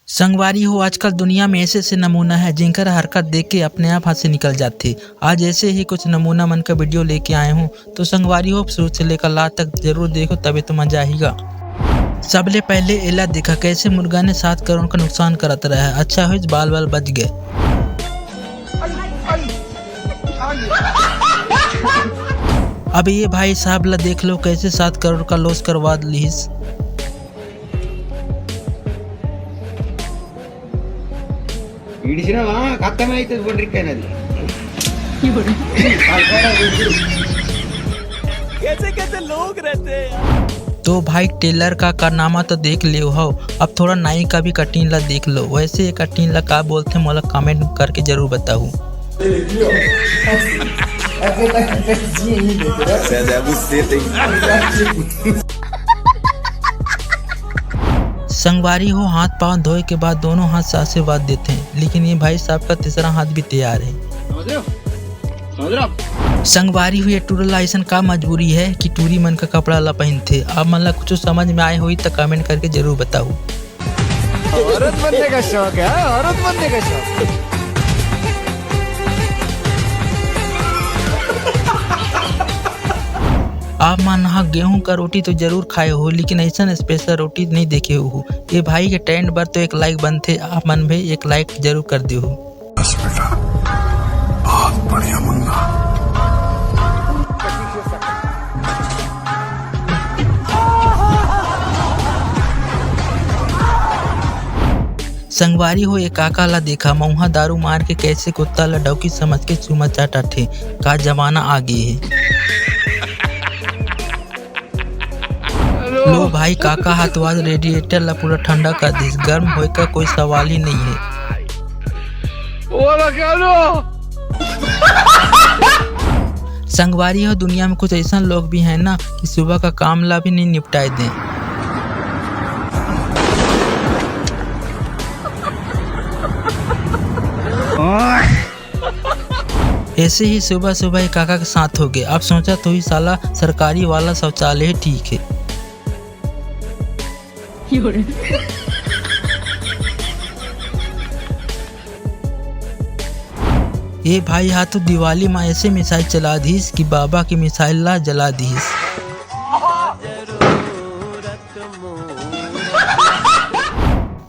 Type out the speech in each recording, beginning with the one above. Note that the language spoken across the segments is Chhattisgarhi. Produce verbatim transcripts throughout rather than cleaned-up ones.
संगवारी हो, आजकल दुनिया में ऐसे ऐसे नमूना है, जिनकर हरकत देख के अपने आप हंसी निकल जाती। आज ऐसे ही कुछ नमूना मन का वीडियो लेके आए हूँ, तो संगवारी हो, शुरू से लेकर लास्ट तक जरूर देखो, तभी तो मजा आएगा। सबले पहले एला देखा, कैसे मुर्गा ने सात करोड़ का नुकसान करत रहा है। अच्छा हुई बाल बाल बच गए। अब ये भाई साहब ला देख लो, कैसे सात करोड़ का लॉस करवा लिहिस। ಇಡಿಸಿನ ಕತ್ತಮೆ ಆಯ್ತದ ಬಡ್ರಿ ಕೈನದಿ. कैसे कैसे लोग रहते हैं यार। तो भाई, ट्रेलर का कारनामा तो देख लियो हो, अब थोड़ा नाई का भी कटिंग ला देख लो। वैसे ये कटिंग ला का बोलते, मोला कमेंट करके जरूर बताओ। संगवारी हो, हाथ पाँव धोए के बाद दोनों हाथ से आशीर्वाद देते हैं, लेकिन ये भाई साहब का तीसरा हाथ भी तैयार है। समझ रहे हो? समझ रहे हो आप? संगवारी हो, ये टूरा ला ऐसन का मजबूरी है कि टूरी मन का कपड़ा ला पहनथे? आप मन ला कुछ समझ में आए होई त कमेंट करके जरूर बताओ। औरत बनने का शौक है, हाँ, औरत बनने का शौक। आप मन ह गेहूं का रोटी तो जरूर खाए हो, लेकिन ऐसन स्पेशल रोटी नहीं देखे हो। ये भाई के टैलेंट बर तो एक लाइक बनथे, आप मन भी एक लाइक जरूर कर दे हो। बस बेटा, बहुत बढ़िया मुन्ना। संगवारी हो, ये काका ला देखा, मऊहा दारू मार के कैसे कुत्ता ला डौकी समझ के चूमा चाटाथे। का जमाना आ गे हे। लो भाई, काका हा तो आज रेडिएटर ला पूरा ठंडा कर दिस, गर्म होए का कोई सवाल ही नहीं है। संगवारी हो, दुनिया में कुछ ऐसा लोग भी हैं ना कि सुबह का काम ला भी नहीं निपटाए दें। ऐसे ही सुबह सुबह एक काका के साथ हो गए। अब सोचा तो ही साला सरकारी वाला शौचालय ही ठीक है। ये भाई हा तो दिवाली में ऐसे मिसाइल चला दीस कि बाबा की मिसाइल ला जला दीस।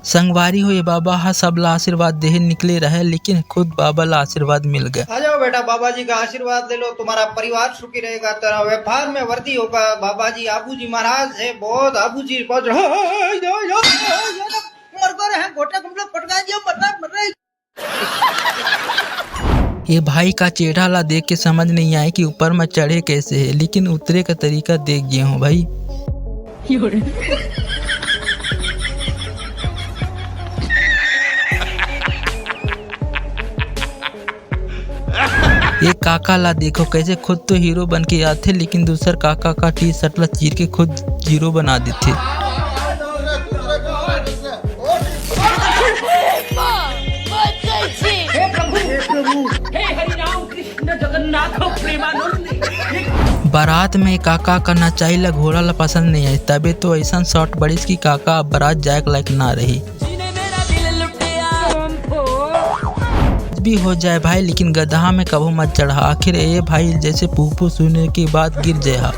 संगवारी हो, ये बाबा हा सबला आशीर्वाद देहे निकले रहे, लेकिन खुद बाबा ला आशीर्वाद मिल गया। आ जाओ बेटा, बाबा जी का आशीर्वाद ले लो, तुम्हारा परिवार सुखी रहेगा, तेरा व्यापार में वृद्धि होगा। बाबा जी, आबू जी महाराज है, बहुत आबू जी, बहुत गोटा कुंडला पटका दिया, मरना, मरना। ये भाई का चेहरा ला देख के समझ नहीं आए कि ऊपर में चढ़े कैसे है, लेकिन उतरे का तरीका देख गए हो भाई। ये काका ला देखो, कैसे खुद तो हीरो बन के आथे, लेकिन दूसर काका का टी शर्ट ला चीर के खुद जीरो बना देथे। हे प्रभु, हे प्रभु, हे हरि राम कृष्ण जगन्नाथ प्रेमानंद। बारात में काका का नचाई ला घोड़ा ला पसंद नहीं आए, तबे तो ऐसा शॉट बड़िस कि काका अब बारात जाए के लायक ना रही। कुछ भी हो जाए भाई, लेकिन गदहा में कभो मत चढ़ा। आखिर ए भाई जैसे पूपू सुने के बाद गिर जाए हा।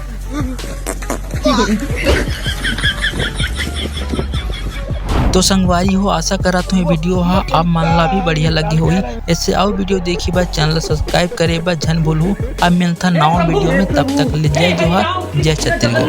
तो संगवारी हो, आशा करत हूँ ये वीडियो हा आप मन ला भी बढ़िया लगे होही। ऐसे अउ वीडियो देखे बर चैनल ला सब्सक्राइब करे बर झन भूलहू। अब मिलथा नवा वीडियो में, तब तक ले जय जोहार, जय छत्तीसगढ़।